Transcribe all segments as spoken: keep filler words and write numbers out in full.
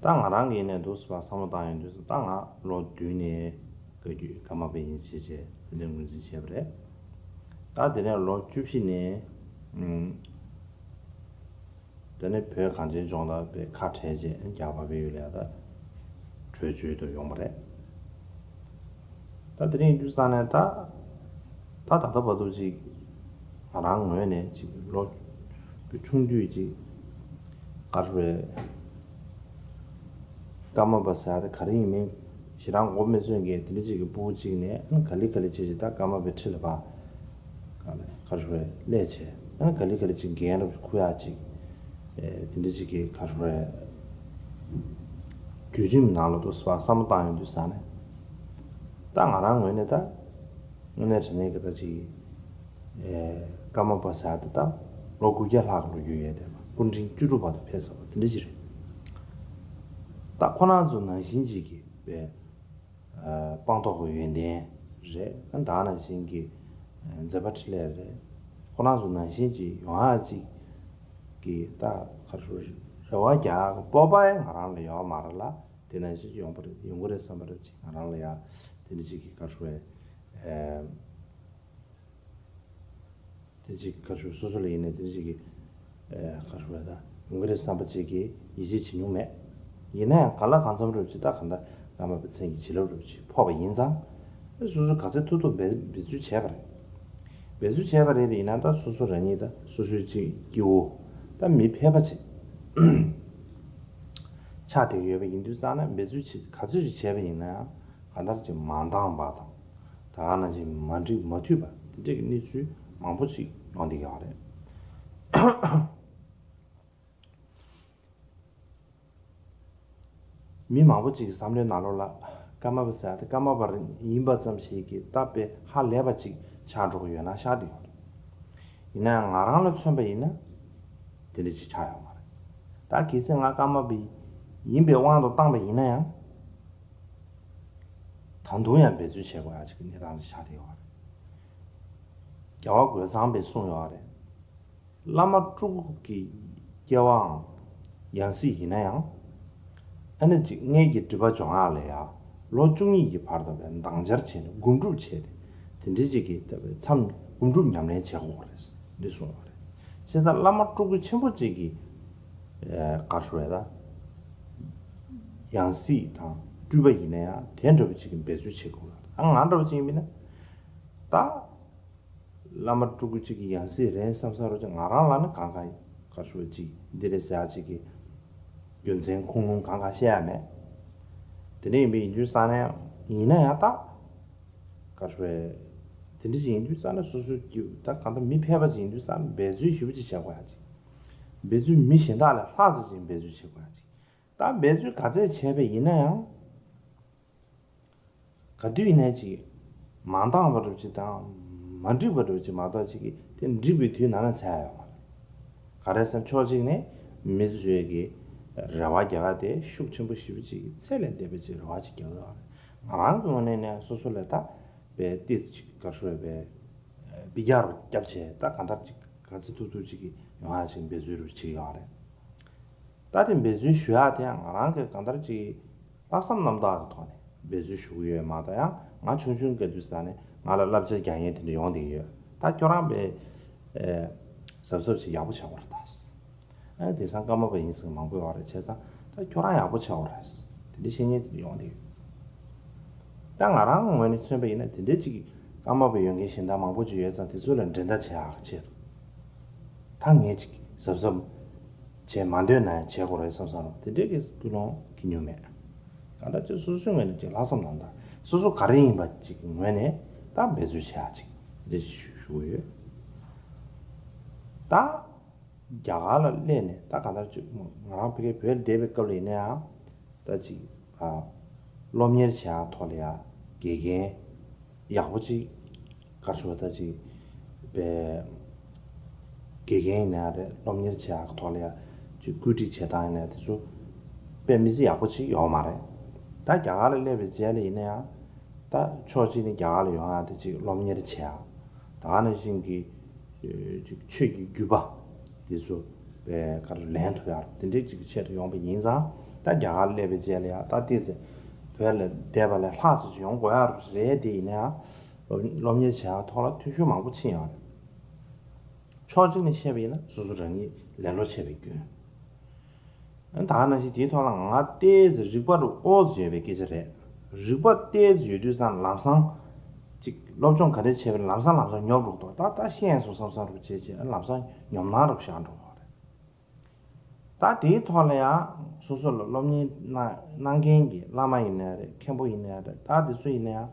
ད་ང་རང་གིས་ནས་འདུག་སེ་བསམ་བློ་བཏང་ཡོང་དུས་སུ། ད་ང་ལོ་བདུན་ནས་བཀའ་བརྒྱུད་ཀརྨ་པ་ཡིན་ཞེས་བྱས་དེ་འདྲ་ངོས་འཛིན་བྱས་པ་རེད། ད་དེ་ནས་ལོ་བཅུ་བཞི་ནས་ཨུམ། དེ་ནས་བོད་གངས་ཅན་ལྗོངས་ལ་པའི་ཁ་བྲལ་རྗེས་རྒྱ་གར་བལ་ཡུལ་ལ་ཡ་ད་བྲོས་བྱོལ་དུ་ཡོང་བ་རེད། ད་དེ་རིང་དུས་ས་ནས་ད་ད་ད་ལྟ་བར་དུ་ཅིག་ང་རང་ངོས་ནས་ཅིག་ལོ་ཆུང་དུས་ཅིག་ག་རེ་རེད། ཀརྨ་པ་ཟེར་ཡ་དེ་ག་རེ་ཡིན་མིན་ཞེ་དྲག་མགོ་མི་ཚོས་མཁན་དེ་འདྲ་ཅིག་གི་སྤུ་གུ་གཅིག་ནས། ཨ་ནི་ག་ལེ་ག་ལེ་བྱས་བྱས་ད་ཀརྨ་པའི་ཁྲི་ལ་ཕར་ག་ལེ་ག་རེ་རེད་སླེབས་བྱས། ཨ་ནི་ག་ལེ་ག་ལེ་ཅིག་འགན་རབ་ཅིག་འཁུར་ཡག་ཅིག་ཨེ་དེ་འདྲ་ཅིག་གི་ག་རེ་རེད་བརྒྱུད་རིམ་ནང་ལ་འདུག་སེ་བསམ་བློ་བཏང་ཡོང་དུས་ས་ནས། ད་ང་རང་ངོས་ནས་ད་དངོས་གནས་དྲང་གནས་ཀྱི་ད་ཅིག་ཨེ་ཀརྨ་པ་ཟེར་ཡ་དེ་ད་ལོ་དགུ་བརྒྱ་ལྷག་གི་ལོ་རྒྱུས་ཡོད་དེ། སྐུ་ཕྲེང་བཅུ་དྲུག་བར་དུ་ཕེབས་ཚར་བ་དེ་འདྲ་ཅིག་རེད། ད་ཁོ་རང་ཚོ་ནང་བཞིན་ཅིག་གི་པའི་ཨ་སྤངས་རྟོགས་ཀྱི་ཡོན་ཏན་རེད། ཨ་ད་ནང་བཞིན་གྱི་ཨ་མཛད་པ་འཕྲིན་ལས་རེད། ཁོ་རང་ཚོ་ནང་བཞིན་ཅིག་ཡོང་ཡག་ཅིག་གི་ད་ག་རེ་ཟེར། རེ་བ་རྒྱག་ཡག་གི་སྤོབས་པ་ཡང་ང་རང་ལ་ཡོད་མ་རེད་ལ། དེ་ནང་བཞིན་ཅིག་ཡོང་པ་རེད། ཡོང་གི་རེད་བསམ་པ་རེད། ཅིག་ང་རང་ལ་ཡ་དེ་འདྲ་ཅིག་གི་ག་རེ་ཟེར། ཨ་དེ་ཅིག་ག་རེ་ཟེར། སོ་སོ་ལ་ཡིན་ནའི་དེ་ཅིག་གི་ཨེ་ག་རེ་ཟེར་བ་ད་ཡོང་གི་རེད་བསམ་པ་ཅིག་གི་ཡིད་ཆེས་བྱེད་མྱོང་མེད། ཡིན་ན་ཡང་གང་ལ་གང་འཚམ་རེ་ཅིག་ད་གང་ལྟར་བླ་མ་པའི་མཚན་གྱི་བྱིན་རླབས་རེ་ཅིག་ཕོག་པ་ཡིན་ཙང་། ཨེ་སོ་སོ་ག་ཚོད་ཐུབ་ཐུབ་འབད་འབད་རྩོལ་བྱས་པ་རེད། འབད་རྩོལ་བྱས་པ་རེད་དེ། ཡིན་ན་ད་སོ་སོ་རང་ཉིད་ད་སོ་སོའི་ཅིག་སྐྱེ་བོ་ད་མི་ཕལ་པ་ཅིག་ཆགས་བསྡད་ཡོད་པ་ཡིན་དུས་ཙང་ན། འབད་རྩོལ་ཅིག་ག་ཚོད་ཅིག་བྱས་པ་ཡིན་ན་ཡང་གང་ལྟར་ཅིག་མ་འདང་བ་དང་། ད་ག་ནང་བཞིན་མ་འགྲིག་མ་འཐུས་པ་དེ་འདྲ་གི་གནས་ཚུལ་མང་པོ་ཅིག་ཡོང་བསྡད་ཡོད་རེད། མི་མང་པོ་ཅིག་གི་བསམ་བློའི་ནང་ལོགས་ལ་ཀརྨ་པ་ཟེར་ཡ་དེ་ཀརྨ་པ་ཡིན་པ་ཙམ་ཞིག་གིས་ད་དཔེ་ཧ་ལས་པ་ཅིག་ཆགས་འགྲོ་གི་ཡོད་ན་ཤག་བསྡད་ཡོད་རེད། ཡིན་ན་ཡང་ང་རང་ལ་མཚོན་པ་ཡིན་ན་དེ་འདྲ་ཅིག་ཆགས་ཡོད་མ་རེད། ད་གལ་སྲིད་ང་ཀརྨ་པ་ཡིན་པའི་དབང་དུ་བཏང་པ་ཡིན་ན་ཡང་། ད་དུང་ཡང་འབད་རྩོལ་བྱེད་དགོས་ཡ་ཅིག་གི་གནས་སྟངས་ཅིག་ཆགས་བསྡད་ཡོད་རེད། རྒྱལ་བ་རྒོད་ཚང་པས་གསུངས་ཡོད་རེད། བླ་མ་སྤྲུལ་སྐུ་གི་སྐྱེ་བའང་ཡང་སྲིད་ཡིན་ན་ཡང་། ཨ་ནི་ཅིག་མངལ་གྱི་སྒྲིབ་པ་སྦྱོང་ཡག་ལ་ཡ་ལོ་བཅུ་གཉིས་ཀྱི་བར་དུ་བའི་འདང་བྱར་བྱས་ནས་སྒོམ་སྒྲུབ་བྱས་ཏེ། དེ་འདྲའི་ཅིག་གི་ལྟ་བའི་མཚམས་སྒོམ་སྒྲུབ་ཉམས་ལེན་བྱེད་དགོས་རེད། འདི་གསུངས་པ་རེད། བྱས་ཙང་བླ་མ་སྤྲུལ་སྐུ་ཆེན་པོ་ཅིག་གི་ཨེ་ག་རེ་ཟེར་བ་ད་ཡང་སྲིད་དང་སྤྲུལ་པ་ཡིན་ན་ཡང་དེ་འདྲ་བ་ཅིག་གི་འབད་རྩོལ་བྱེད་དགོས་རེད། ཨ་ང་འདྲ་བ་ཅིག་ཡིན་པ་ན་ད། བླ་མ་སྤྲུལ་སྐུ་གཅིག་གི་ཡང་སྲིད་རེད་བསམ་བསམ་རོགས་ཀྱི། ང་རང་ལ་ནི་གང་ག་ག་ཞུ་བ་ཅིག་འདི་རེད་ཟེར་ཡ་ཅིག་གི་རྒྱུ་མཚན་ཁུངས་ལུང་གང་ག་བཤད་ཡ་མེད། དེ་འདྲ་ཡིན་པ་ཡིན་དུས་ཙང་ནས་ཡིན་ན་ཡང་ད་ག་ཞུ་བས། དེ་འདྲ་ཅིག་ཡིན་དུས་ཙང་ནས་སོ་སོའི་རྒྱུ་ད་གང་ལྟར་མི་ཕལ་པ་ཅིག་ཡིན་དུས་ཙང་ནས་འབད་རྩོལ་ཞེ་པོ་ཅིག་བྱེད་དགོས་ཡ་ཅིག་འབད་རྩོལ་མི་གཞན་དག་ལས་ལྷག་ཙམ་ཅིག་འབད་རྩོལ་བྱེད་དགོས་ཡ་ཅིག་ད་འབད་རྩོལ་ག་ཚད་བྱས་པ་ཡིན་ན་ཡང་། ག་དུས་ཡིན་ནའི་ཅིག་མ་འདང་བ་འདྲ་ཅིག་དང་མ་འགྲིག་པ་འདྲ་ཅིག་མ་གཏོགས་ཅིག་གི་དེ་འགྲིག་པའི་དུས་ནམ་ཡང་ཚར་ཡ་ཡོད་མ་རེད། ག་རེ་ཟེར་ན་ཕྱོགས་གཅིག་ནས་མི་ཚོས་ཀྱི་རེ་བ་རྒྱག་ཡ་དེ་ཤུགས་ཆེན་པོ་ཞེ་པོ་ཅིག་གི་ཚད་ལས་འདས་པའི་ཅིག་རེ་བ་ཅིག་རྒྱག་གི་ཡོད་རེད། ང་རང་གི་ངོས་ནས་ནས་སོ་སོ་ལ་ད་བའི་ཏིས་ཅིག་ག་ཞུ་བའི་བི་རྒྱག་རུ་སྐྱབས་བྱས་ད་གང་ལྟར་ཅིག་ག་ཚོད་ཐུབ་ཐུབ་ཅིག་གི་ཡོང་ཡ་ཅིག་འབད་རྩོལ་རུ་བྱེད་ཀྱི་ཡོད་རེད། ད་དེ་འབད་རྩོལ་ཞུ་ཡག་དེ་ཡང་ང་རང་གི་གང་ལྟར་ཅིག་ལྷག་བསམ་རྣམ་དག་གི་ཐོག་ནས་འབད་རྩོལ་ཞུ་གི་ཡོད་མ་གཏོགས། ཡང་ང་ཆུང་ཆུང་གི་དུས་ས་ནས་ང་ལ་བསླབ་བྱ་རྒྱག་མཁན་དེ་འདྲ་ཡོང་བསྡད་ཡོད། ད་ཁྱོད་རང་བས་ཨེ་གཟབ་གཟབ་ཞིག་ཡག་པོ་བྱེད་དགོས་རེད་ད། ཨ་དེང་སང་ཀརྨ་པ་ཡིན་ཟེར་མཁན་མང་པོ་ཡོད་རེད། བྱས་ཙང་ད་ཁྱོད་རང་ཡག་པོ་བྱེད་དགོས་རེད། དེ་འདྲ་བཤད་མཁན་དེ་འདྲ་ཡོང་བསྡད་ཡོད། ད་ང་རང་ངོས་ནས་མཚོན་པ་ཡིན་ན་དེ་འདྲའི་ཅིག་ཀརྨ་པ་ཡོད་མཁན་གཞན་དག་མང་པོ་ཅིག་ཡོད་ཙང་དེ་ཚོ་ལ་འགྲན་ཟླ་བྱེད་ཡག་ཆེད་དུ། ད་ངས་ཅིག་གཟབ་གཟབ་བྱེད་མ་འདོད་ན་ཡང་བྱེད་དགོས་རེད་བསམ་བསམ་རུང་དེ་འདྲའི་གི་ཀུན་སློང་གི་ཉུང་མེད། གང་ལྟར་ཅིག་སོ་སོའི་ངོས་ནས་ཅིག་ལྷག་བསམ་རྣམ་དག་སོ་སོ་ག་རེ་ཡིན་པ་ཅིག་གི་ངོས་ནས་ད་འབད་རྩོལ་བྱེད་ཡག་ཅིག་འདི་ཅིག་ཞུ་ཞུ་གི་ཡོད། ད་རྒྱ་གར་ལ་སླེབས་ནས་ད་གང་ལྟར་ཅིག་ང་རང་ཕ་གིར་བོད་ལ་བསྡད་པའི་སྐབས་ལ་ཡིན་ན་ཡང་ད་ཅིག་ཨ་སློབ་གཉེར་བྱེད་ཡག་ཐོག་ལ་ཡ་དགེ་རྒན་ཡག་པོ་ཅིག་ག་རེ་ཞུ་བ་ད་ཅིག་པའི་དགེ་རྒན་ཡིན་ན་ཡང་རེད། སློབ་གཉེར་བྱེད་ཡག་གི་ཐོག་ལ་ཡ་ཅིག་བཀོད་སྒྲིག་བྱེད་སྟངས་ཡིན་ན་དེ་ཚོ་དཔེ་མི་སྲིད་ཡག་པོ་ཅིག་ཡོད་མ་རེད། ད་རྒྱ་གར་ལ་སླེབས་པའི་རྗེས་ལ་ཡིན་ན་ཡང་ད་ཕྱོགས་གཅིག་ནས་རྒྱ་གར་ལ་ཡོང་ཡག་དེ་ཅིག་སློབ་གཉེར་བྱེད་ཡག་ད་ག་ནང་བཞིན་གྱི་ཅིག་ཆོས་ཀྱི་བརྒྱུད་པ་དེ་ཚོ་པའི་ག་རེ་ལེན་ཐུབ་ཡག་དེ་འདྲའི་ཅིག་གི་ཆེད་དུ་ཡོང་པ་ཡིན་ཙང་ ད་རྒྱ་གར་སླེབས་པའི་རྗེས་ལ་ཡང་ད་ཏོག་ཙམ་བོད་ལ་བསྡད་པ་ལས་ལྷག་ཙམ་ཅིག་ཡོང་དགོས་ཡག་རེད། དེ་ཡིན་ན་ཡང་སློབ་སློབ་གཉེར་བྱེད་ཡག་ཐོག་ལ་འཐུས་ཤོར་མང་པོ་ཕྱིན་ཡོད་རེད། ཕྱོགས་གཅིག་ནས་བཤད་པ་ཡིན་ན་སོ་སོ་རང་ཉིད་ལེ་ལོ་བྱས་པའི་སྐྱོན། ད་ག་ནང་བཞིན་དེའི་ཐོག་ལ་ང་ཏོག་ཙམ་རིག་པ་རུ་ཨོ་ཙམ་ཡོད་པའི་སྐད་ཆ་རེད། རིག་པ་ཏོག་ཙམ་ཡོད་དུས་ཙང་ལམ་སང་ཅིག་སློབ་སྦྱོང་ག་རེ་བྱས་པའི་ལམ་སང་ལམ་སང་ཉོབ་འགྲོ་འདུག་ད་ད་ཤེས་སོང་བསམ་བསམ་རུ་བྱས་བྱས་ལམ་སང་ཉོབ་སྣང་རུ་བཞག་འགྲོ་གི་རེད། ད་དེའི་ཐོག་ལ་ཡང་སོ་སོ་ལ་སློབ་གཉེར་གནང་གནང་མཁན་གྱི་བླ་མ་ཡིན་ནའི་རེད། མཁན་པོ་ཡིན་ནའི་རེད། ད་དེ་ཚོ་ཡིན་ན་ཡང་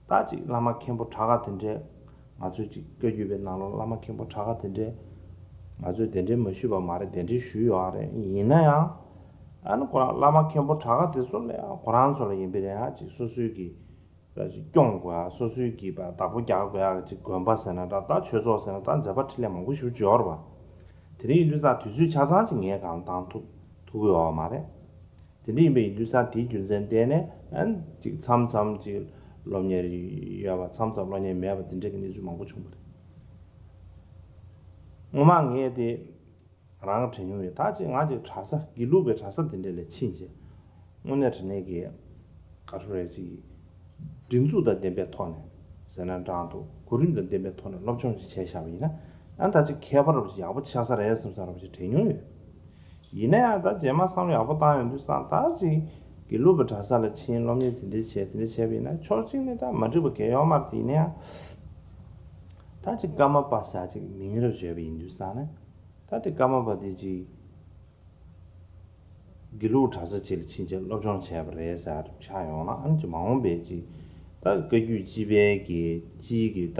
ད་ཅིག་བླ་མ་མཁན་པོ་གྲྭ་པ་དེ་འདྲས། ང་ཚོའི་ཅིག་བཀའ་བརྒྱུད་པའི་ནང་ལོགས་བླ་མ་མཁན་པོ་གྲྭ་པ་དེ་འདྲས། ང་ཚོས་དེ་འདྲས་མ་ཞུས་པ་མ་རེད། དེ་འདྲས་ཞུས་ཡོད་རེད། ཡིན་ན་ཡང་ཨ་ནི་ཁོ་རང་བླ་མ་མཁན་པོ་གྲྭ་པ་དེ་ཚོ་ལ་ཡང་ཁོ་རང་ཚོ་ལ་ཡིན་པའི་ཡང་ཅིག་སོ་སོའི་གི་ཅིག་སྐྱོང་དགོས་ཡ། སོ་སོའི་གི་བདག་པོ་རྒྱག་དགོས་ཡ་གི་ཅིག་དགོན་པ་ཟེར་ན་འདྲ། ད་ཆོས་ཚོགས་ཟེར་ན་ད་མཛད་པ་འཕྲིན་ལས་མང་པོ་ཞེ་པོ་ཅིག་ཡོད་རེད་པ། དེ་འདྲ་ཡིན་དུས་ཙང་དུས་ཚོད་ཆ་ཚང་ཅིག་ངས་གང་བཏང་ཐུབ་ཐུབ་ཀྱི་ཡོད་མ་རེད། དེ་འདྲ་ཡིན་པ་ཡིན་དུས་ཙང་དེའི་རྒྱུ་མཚན་བརྟེན་ནས་ཨ་ནི་ཅིག་མཚམས་མཚམས་ཅིག་སློབ་གཉེར་ཡོད་པ། མཚམས་མཚམས་སློབ་གཉེར་མེད་པ། དེ་འདྲ་གི་གནས་ཚུལ་མང་པོ་བྱུང་བ་རེད། སྔོན་མ་ངས་དེ་རང་དྲན་མྱོང་ཡོད། ད་ཅིག་ང་ཅིག་གྲྭ་ས་དགེ་ལུགས་པའི་གྲྭ་ས་དེ་འདྲ་ལ་ཕྱིན་རྗེས་དངོས་གནས་དྲང་གནས་ཀྱི་ག་རེ་ཟེར་རེད། ཅིག་སྒྲིག་འཛུགས་དང་ལྡན་པའི་ཐོག་ནས་ཟེར་ན་འདྲ་འདུག་གོ་རིམ་དང་ལྡན་པའི་ཐོག་ནས་སློབ་སྦྱོང་ཅིག་བྱས་བཞག་པ་ཡིན་ན་ཨ་ད་ཅིག་ཁྱད་པར་རབ་ཅིག་ཡག་པོ་ཆགས་ས་རེད་བསམ་ས་རབ་ཅིག་དྲན་མྱོང་ཡོད། ཡིན་ན་ཡང་ད་རྗེས་མ་བསམ་བློ་ཡག་པོ་བཏང་ཡོང་དུས་ཙང་ད་ཅིག་དགེ་ལུགས་པའི་གྲྭ་ས་ལ་ཕྱིན། སློབ་གཉེར་དེ་འདྲ་བྱས་དེ་འདྲ་བྱས་པ་ཡིན་ན་ཕྱོགས་གཅིག་ནས་ད་མ་འགྲིག་པ་གང་ཡང་ཡོད་མ་རེད། དེ་ཡིན་ན་ཡང་ད་ཅིག་ཀརྨ་པ་ཟེར་ཅིག་མིང་རབ་བརྗོད་པ་ཡིན་དུས་ཙང་ནས་ད་དེ་ཀརྨ་པ་དེ་ཅིག་དགེ་ལུགས་གྲྭ་ས་ཅིག་ལ་ཕྱིན་ཆད་སློབ་སྦྱོང་བྱས་པ་རེད་ཟེར་ཆགས་ཡོང་ན་ཨ་ནི་ཅིག་མ་འོངས་པའི་ཅིག་ད་བཀའ་བརྒྱུད་སྤྱི་པའི་གི་སྤྱིའི་གི་ད་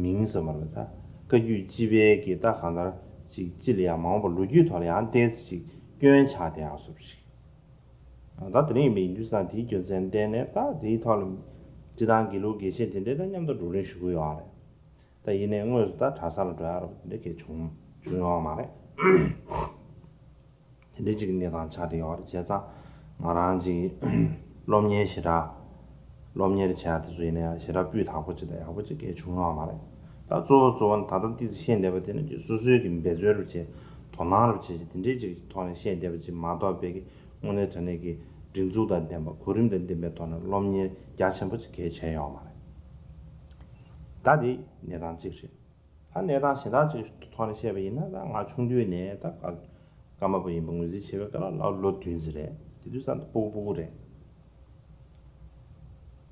མིང་ཟེར་བ་རེད། ད་བཀའ་བརྒྱུད་སྤྱི་པའི་གི་ད་གང་ལྟར་ཅིག་སྤྱི་ལ་ཡང་མ་འོངས་པ་ལོ་རྒྱུས་ཐོག་ལ་ཡང་ཏོག་ཙམ་ཅིག་སྐྱོན་ཆགས་བསྡད་ཡག་བཟོ་འདྲ་ཞིག་ད་དེ་རིང་ཡིན་པ་ཡིན་དུས་ཙང་དེའི་རྒྱུ་མཚན་བརྟེན་ནས་ད་དེའི་ཐོག་ལ་སྤྱི་བཏང་དགེ་ལུགས་དགེ་བཤེས་དེ་འདྲས་དང་མཉམ་དུ་བགྲོ་གླེང་ཞུ་གི་ཡོད་རེད། ད་ཡིན་ནའི་དངོས་སུ་ད་གྲྭ་ས་ལ་འགྲོ་ཡག་རབ་དེ་འདྲས་གས་བྱུང་བྱུང་ཡོད་མ་རེད། དེ་འདྲས་ཅིག་གི་གནས་སྟངས་ཆགས་བསྡད་ཡོད་རེད། བྱས་ཙང་ང་རང་ཅིག་སློབ་གཉེར་ཞེ་དྲག་སློབ་གཉེར་བྱེད་ཡག་དེ་ཚོ་ཡིན་ན་ཡང་ཞེ་དྲག་སྤུས་དག་པོ་ཅིག་དང་ཡག་པོ་ཅིག་གས་བྱུང་ཡོད་མ་རེད། ད་གཙོ་བོ་གཙོ་བོ་ནི་ད་ལྟ་ཏོག་ཙམ་བཤད་བསྡད་པ་དེ་ནི་ཅིག་སོ་སོའི་གི་འབད་རྩོལ་རུ་བྱས། དོ་སྣང་རུ་བྱས་ཅིག་དེ་འདྲས་ཅིག་གི་ཐོག་ནས་བཤད་བསྡད་པ་ཅིག་མ་གཏོགས་པའི་གི་དངོས་གནས་དྲང་གནས་ཀྱི་སྒྲིག་འཛུགས་དང་ལྡན་པ་གོ་རིམ་དང་ལྡན་པའི་ཐོག་ནས་སློབ་གཉེར་རྒྱ་ཆེན་པོ་ཅིག་གས་བྱས་ཡོད་མ་རེད། ད་དེ་གནས་སྟངས་གཅིག་རེད། ད་གནས་སྟངས་གཞན་དག་ཅིག་ཐོག་ནས་བཤད་པ་ཡིན་ན་ད་ང་ཆུང་དུས་ནས་ད་ཀརྨ་པ་ཡིན་པ་ངོས་འཛིན་བྱས་པའི་སྐབས་ལ་ལོ་བདུན་ཙམ་རེད། དེ་དུས་ཙང་ད་སྤུ་གུ་སྤུ་གུ་རེད།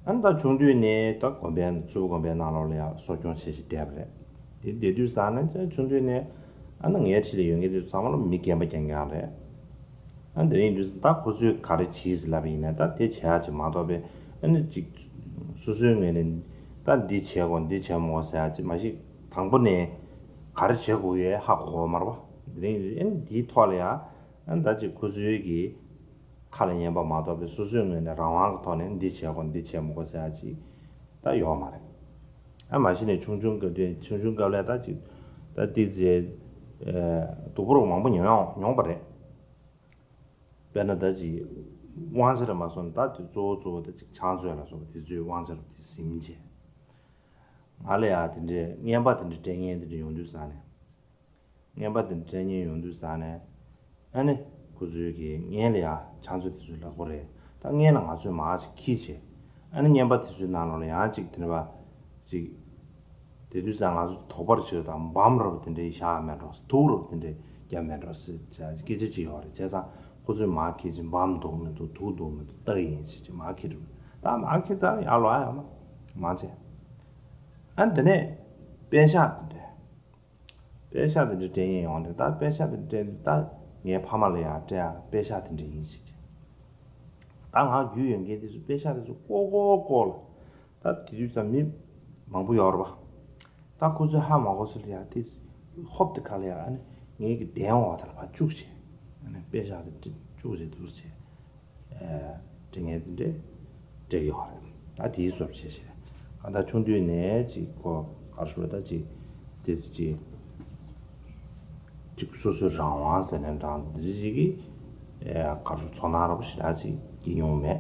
ཨ་ནི་ད་ཆུང་དུས་ནས་ད་དགོན་པའི་མཚུར་ཕུ་དགོན་པའི་ནང་ལོགས་ལ་ཡང་གསོ་སྐྱོང་བྱས་བྱས་བསྡད་པ་རེད། དེ་བསྡད་དུས་ཙང་ནས་ཆུང་དུས་ནས་ཨ་ནི་ངའི་འཁྲིས་ལ་ཡོད་མཁན་དེ་ཚོ་ཚང་མ་ལ་མི་རྒན་པ་རྐྱང་རྐྱང་རེད། ཨ་ནི་དེ་ཡིན་དུས་ད་ཁོ་ཚོས་ག་རེ་བྱེད་ཟེར་ལབ་པ་ཡིན་ན་ད་དེ་བྱེད་ཡག་ཅིག་མ་གཏོགས་པའི་ཨ་ནི་ཅིག་སོ་སོའི་ངོས་ནས་ད་འདི་བྱེད་དགོས་འདི་བྱེད་མི་དགོས་ཟེར་ཡག་ཅིག་མ་གཞི་དང་པོ་ནས་ག་རེ་བྱེད་དགོས་ཡོད་ཧ་གོ་གི་མ་རེད་པ། དེ་ཡིན་དུས་ཨ་ནི་འདིའི་ཐོག་ལ་ཡང་ཨ་ནི་ད་ཅིག་ཁོ་ཚོའི་གི་ཁ་ལ་ཉན་པ་མ་གཏོགས་པའི་སོ་སོའི་ངོས་ནས་རང་དབང་གི་ཐོག་ནས་འདི་བྱེད་དགོས་འདི་བྱེད་མི་དགོས་ཟེར་ཡག་ཅིག་ད་ཡོད་མ་རེད། ཨ་མ་གཞི་ནས་ཆུང་ཆུང་སྐབས་དུས་ཆུང་ཆུང་སྐབས་ལ་ད་ཅིག་ད་ཏོག་ཙམ་སྡུག་པོ་མང་པོ་མྱོང་མྱོང་པ་རེད། དཔེར་ན་ད་ཅིག་དབང་ཆ་རེད་མ་སོང་ད་ཅིག་གཙོ་བོ་གཙོ་བོ་ད་ཅིག་ཕྱག་མཛོད་ལ་སོགས་པ་དེ་ཚོའི་དབང་ཆ་རུ་དེ་ཟིན་བྱས། ང་ལ་ཡང་དེ་འདྲའི་རྔན་པ་དེ་འདྲ་སྤྲད་མཁན་དེ་འདྲ་ཡོང་དུས་ཙང་ནས། རྔན་པ་དེ་འདྲ་སྤྲད་མཁན་ཡོང་དུས་ཙང་ནས། ཨ་ནི་ཁོ་ཚོའི་གི་རྔན་ལ་ཡང་ཕྱག་མཛོད་དེ་ཚོའི་ལག་པ་རེད། ད་རྔན་ལ་ང་ཚོས་མར་ཅིག་འཁྱེར་བྱས། ཨ་ནི་རྔན་པ་དེ་ཚོའི་ནང་ལོགས་ལ་ཡང་ཅིག་དེ་འདྲ་བ་ཅིག་དེ་དུས་ཙང་ང་ཚོ་དོགས་པ་རེ་བྱེད་དང་འབམ་རབ་དེ་འདྲའི་བཞག་མེད་འགྲོ། དུག་རབ་དེ་འདྲའི་བརྒྱབ་མེད་འགྲོ་ཟེར་བྱས་སྐད་ཆ་ཅིག་ཡོད་རེད། བྱས་ཙང་ཁོ་ཚོས་མར་འཁྱེར་བྱས་འབམ་འདུག་མི་འདུག་དུག་འདུག་མི་འདུག་ལྟ་གི་ཡིན་ཟེར་བྱས་མར་འཁྱེར་འགྲོ། ད་མར་འཁྱེར་ཙང་ཡར་ལོག་ཡ་ཡོད་མ་མང་ཆེ། ཨ་ནི་དེ་ནས་པད་ཤག་དེ་འདྲ། པད་ཤག་དེ་འདྲ་སྤྲད་མཁན་ཡོང་དུས་ད་པད་ཤག་དེ་འདྲ་སྤྲད་དུས་ད་ངའི་ཕ་མ་ལ་ཡང་སྤྲད་ཡ་པད་ཤག་དེ་འདྲ་ཡིན་ཟེར་གྱི། ད་ང་རྒྱུས་ཡོད་མཁན་དེ་ཚོ་པད་ཤག་དེ་ཚོ་ཀོ་ཀོ་ཀོ་ལ། ད་དེ་དུས་ཙམ་མི་མང་པོ་ཡོད་རེད་པ། ད་ཁོ་ཚོས་ཧ་མ་གོ་ཚུལ་ལ་ཡང་དེ་ཧོབ་དེ་ག་ལ་ཡང་ཨ་ནི་ངའི་གི་གདན་འོག་དེ་ལ་ཕར་བཅུག་བྱས། ཨ་ནི་པད་ཤག་དེ་བཅུག་བྱས་འདུག་བྱས། སྤྲད་མཁན་དེ་འདྲས་སྤྲད་ཀྱི་ཡོད་རེད། ད་དེའི་བཟོ་བྱས་བྱས། གང་ལྟར་ཆུང་དུས་ནས་ཅིག་ཁོ་ག་རེ་ཞུ་དགོས་ད་ཅིག་དེ་ཅིག་ཅིག་སོ་སོའི་རང་དབང་ཟེར་ནས་འདྲ་འདི་ཅིག་གི་ག་རེ་ཞུ་ཚོར་སྣང་ར་བ་ཞེ་དྲག་ཅིག་སྐྱེ་མྱོང་མེད།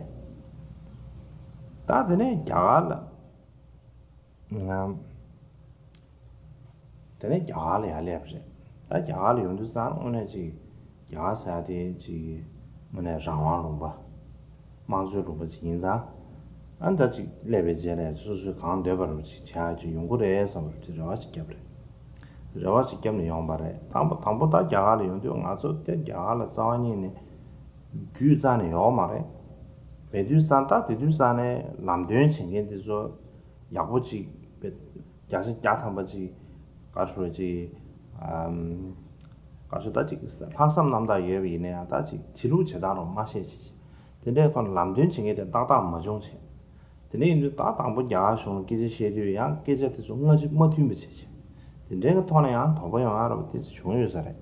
ད་དེ་ནས་རྒྱ་གར་ལ་ང་དེ་ནས་རྒྱ་གར་ལ་ཡར་སླེབས་པ་རེད། ད་རྒྱ་གར་ལ་ཡོང་དུས་ཙང་དངོས་གནས་ཅིག་རྒྱ་གར་ཟེར་ཡ་དེ་ཅིག་ དངོས་གནས་རང་དབང་ལུང་པ། དམངས་གཙོའི་ལུང་པ་ཅིག་ཡིན་ཙང་། ཨ་ནི་ད་ཅིག་སླེབས་པའི་རྗེས་ལ་སོ་སོས་གང་འདོད་པ་རུ་ཅིག་བྱ་ཡ་ཅིག་ཡོང་གི་རེད་བསམ་པ་རུ་ཅིག་རེ་བ་ཅིག་བརྒྱབ་རེད། རེ་བ་ཅིག་བརྒྱབ་ནས་ཡོང་པ་རེད། དང་པོ་དང་པོ་ད་རྒྱ་གར་ལ་ཡོང་དུས་ང་ཚོ་དེ་རྒྱ་གར་ལ་རྩ་བ་ཉིད་ནས་རྒྱུས་རྩ་ནས་ཡོད་མ་རེད། མེད་དུས་ཙང་ད་དེ་དུས་ཙང་ནས་ལམ་སྟོན་བྱེད་མཁན་དེ་ཚོ་ཡག་པོ་ཅིག་བྱས། བརྒྱ་ཆ་བརྒྱ་ཐམ་པ་ཅིག་ག་རེ་ཞུ་རེད། ཅིག་ཨམ། ག་རེ་ཞུ། ད་ཅིག་ལྷག་བསམ་རྣམ་དག་ཡོད་པ་ཡིན་ན་ཡང་ད་ཅིག་བྱེད་ལུགས་བྱེད་སྟངས་རོགས་མ་ཤེས་བྱས་བྱས། དེ་འདྲའི་ཐོག་ནས་ལམ་སྟོན་བྱེད་མཁན་དེ་ཏག་ཏག་མ་བྱུང་བྱས། དེ་འདྲ་ཡིན་དུས་ད་དང་པོ་རྒྱ་གར་གཞུང་ལ་སྐད་ཆ་བཤད་དུས་ཡང་སྐད་ཆ་དེ་ཚོ་སྔ་ཕྱི་མ་མཐུན་པ་བྱས་བྱས། དེ་འདྲའི་གི་ཐོག་ནས་ཡང་དོགས་པ་ཡོང་ཡ་ར་བ་དེ་ཚོ་བྱུང་ཡོད་ས་རེད།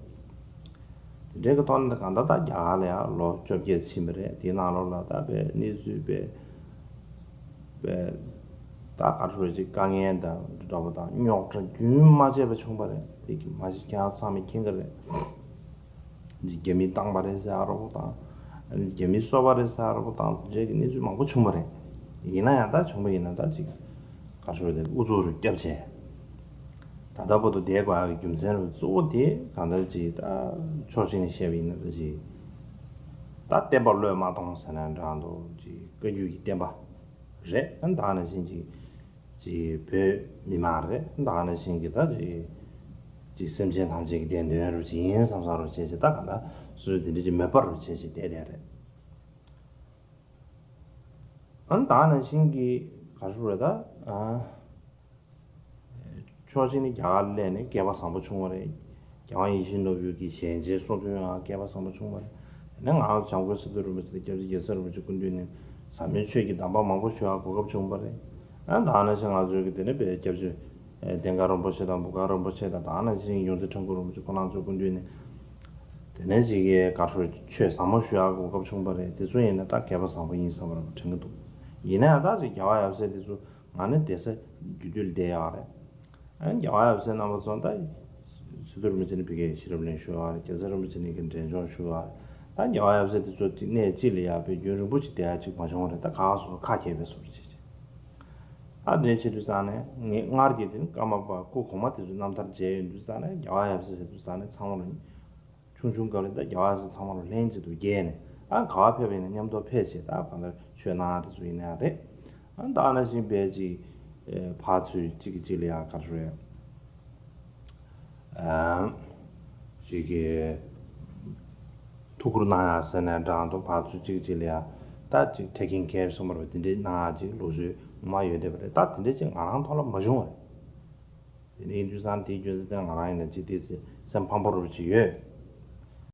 དེ་འདྲའི་གི་ཐོག་ནས་གང་ལྟར་ད་རྒྱ་གར་ལ་ཡང་ལོ་བཅོ་བརྒྱད་ཕྱིན་པ་རེད། དེའི་ནང་ལོགས་ལ་ད་དཔེ་གནས་ཚུལ་དཔེ་དཔེ་ད་ག་རེ་ཞུ་རེད། ཅིག་དཀའ་ངལ་དང་འདྲ་བོ་དང་རྙོག་དྲ་རྒྱུན་མ་ཆད་པ་བྱུང་བ་རེད། དེ་གི་མ་གཞི་ཁྱེད་རང་ཚང་མས་མཁྱེན་གི་རེད། ཅིག་རྒྱ་མིས་བཏང་བ་རེད་ཟེར་ཡ་ར་བ་དང་། རྒྱ་མིས་གསོད་པ་རེད་ཟེར་ཡ་ར་བ་དང་། དེ་འདྲའི་གི་གནས་ཚུལ་མང་པོ་བྱུང་བ་རེད། ཡིན་ན་ཡང་ད་བྱུང་བ་ཡིན་ན་ད་ཅིག་ག་རེ་ཞུ་རེད། ཨུ་ཚུགས་རུ་བརྒྱབ་བྱས། ད་ལྟ་བར་དུ་བསྡད་དགོས་ཡག་གི་རྒྱུ་མཚན་རུ་གཙོ་བོ་དེ་གང་ལྟར་ཅིག་ད་ཕྱོགས་གཅིག་ནས་བཤད་པ་ཡིན་ན་ད་ཅིག་ད་བསྟན་པ་བློས་མ་གཏོང་ཟེར་ན་འདྲ་འདུག་ཅིག་བཀའ་བརྒྱུད་ཀྱི་བསྟན་པ་རེད། ཨ་ནི་ད་ག་ནང་བཞིན་ཅིག་ཅིག་བོད་མི་མང་རེད། ད་ག་ནང་བཞིན་གྱི་ད་ཅིག་ཅིག་སེམས་ཅན་ཐམས་ཅད་ཀྱི་བདེན་དོན་རུ་ཅིག་ཡིན་བསམ་བསམ་རུ་བྱས་ཅིག་ད་གང་ལྟར་སོ་སོ་དེ་འདྲ་ཅིག་མོས་པ་རུ་བྱས་ཅིག་བསྡད་བསྡད་རེད། ཨ་ནི་ད་ག་ནང་བཞིན་གྱི་ག་རེ་ཞུ་རེད་ད། ཨ། ཕྱོགས་གཅིག་ནས་རྒྱ་གར་སླེབས་ནས་སྐལ་པ་བཟང་པོ་བྱུང་བ་རེད། རྒྱལ་དབང་ཡིད་བཞིན་ནོར་བུ་གི་ཞལ་མཇལ་སོགས་ཐོན་ཡང་སྐལ་པ་བཟང་པོ་བྱུང་བ་རེད། དེ་ནས་ང་རང་བྱམས་མགོན་སི་ཏུ་རིན་པོ་ཆེ་དང་སྐྱབས་རྗེ་རྒྱལ་ཚབ་རིན་པོ་ཆེ་སྐུ་མདུན་ནས་ཟབ་མོའི་ཆོས་ཀྱི་གདམས་པ་མང་པོ་ཞུ་ཡག་གོ་སྐབས་བྱུང་བ་རེད། ཨ་ད་ག་ནང་བཞིན་ང་ཚོའི་གི་དེ་ནས་བའི་སྐྱབས་རྗེ་བསྟན་དགའ་རིན་པོ་ཆེ་དང་འབུམ་དགའ་རིན་པོ་ཆེ་དང་། ད་ག་ནང་བཞིན་ཡོངས་འཛིན་ཁྲ་འགུ་རིན་པོ་ཆེ་ཁོང་རྣམ་ཚོའི་སྐུ་མདུན་ནས་དེ་ནས་ཅིག་གི་ག་རེ་ཞུ། ཆོས་ཟབ་མོ་ཞུ་ཡག་གོ་སྐབས་བྱུང་བ་རེད། དེ་ཚོ་ཡིན་ན་ད་སྐལ་པ་བཟང་པོ་ཡིན་བསམ་པ་རང་དྲན་གི་འདུག་ཡིན་ན་ཡང་ད་ཅིག་རྒྱལ་བ་ཡབ་སྲས་དེ་ཚོ་ང་ནི་བསྡད་ས་རྒྱུད་སྟོད་ལ་བསྡད་ཡག་རེད། ཨ་ནི་རྒྱལ་བ་ཡབ་སྲས་རྣམ་པ་ཚོ་ད་སི་ཏུ་རིན་པོ་ཆེ་ནས་ཕ་གིར་ཤེས་རབ་གླིང་ཞུ་བ་རེད། རྒྱལ་ཚབ་རིན་པོ་ཆེ་ནས་གི་འབྲས་ལྗོངས་ཞུ་བ་རེད། ད་རྒྱལ་བ་ཡབ་སྲས་དེ་ཚོ་གཅིག་གནས་གཅིག་ལ་ཡ་དཔེ་རྒྱུན་རིང་པོ་ཞིག་བསྡད་ཡག་ཅིག་མ་བྱུང་བ་རེད། ད་ག་སོ་སོ་ཁ་གྱེས་པའི་བཟོ་འདྲ་བྱས་བྱས། ཨ་དེ་བྱེད་དུས་ཙང་ནས་ངས་སྔར་གྱི་དེ་ནི་ཀརྨ་པ་སྐུ་གོང་མ་དེ་ཚོའི་རྣམ་ཐར་མཇལ་ཡོང་དུས་ཙང་ནས་རྒྱལ་བ་ཡབ་སྲས་ཟེར་དུས་ཙང་ནས་ཚང་མ་ལ་ཆུང་ཆུང་སྐབས་ལ་ད་རྒྱལ་བ་ཡབ་སྲས་ཚང་མ་ལ་ལྷན་ཅིག་ཏུ་བརྒྱལ་ནས། ཨ་ག་བ་ཕེབས་པ་ཡིན་ན་མཉམ་དུ་ཕེབས་བྱས། ད་གང་ལྟར་ཆོས་གནང་ཡག་དེ་ཚོ་ཡིན་ན་ཡང་རེད། ཨ་ད་ག་ནང་བཞིན་དཔེ་ཅིག་ཨེ་ཕར་ཚུར་གཅིག་གིས་གཅིག་ལ་ཡང་ག་རེ་ཞུ་རེད། ཨ་ཅིག་གི་ཐུགས་ཁུར་གནང་ཡག་ཟེར་ནས་འདྲ་འདུག་ཕར་ཚུར་གཅིག་གིས་གཅིག་ལ་ཡང་ད་ཅིག་taking care གསུངས་པ་རེད་པ། དེ་འདྲའི་གནང་ཡག་ཅིག་ལུགས་སྲོལ་ངོ་མ་ཡོད་བསྡད་པ་རེད། ད་དེ་འདྲའི་ཅིག་ང་རང་ཐོག་ལ་མ་བྱུང་བ་རེད། དེ་ནས་ཡིན་དུས་ཙང་དེའི་རྒྱུ་མཚན་དེ་ང་རང་ཡིན་ན་ཅིག་ཏོག་ཙམ་སེམས་ཕམ་པོ་རུ་ཅིག་ཡོད།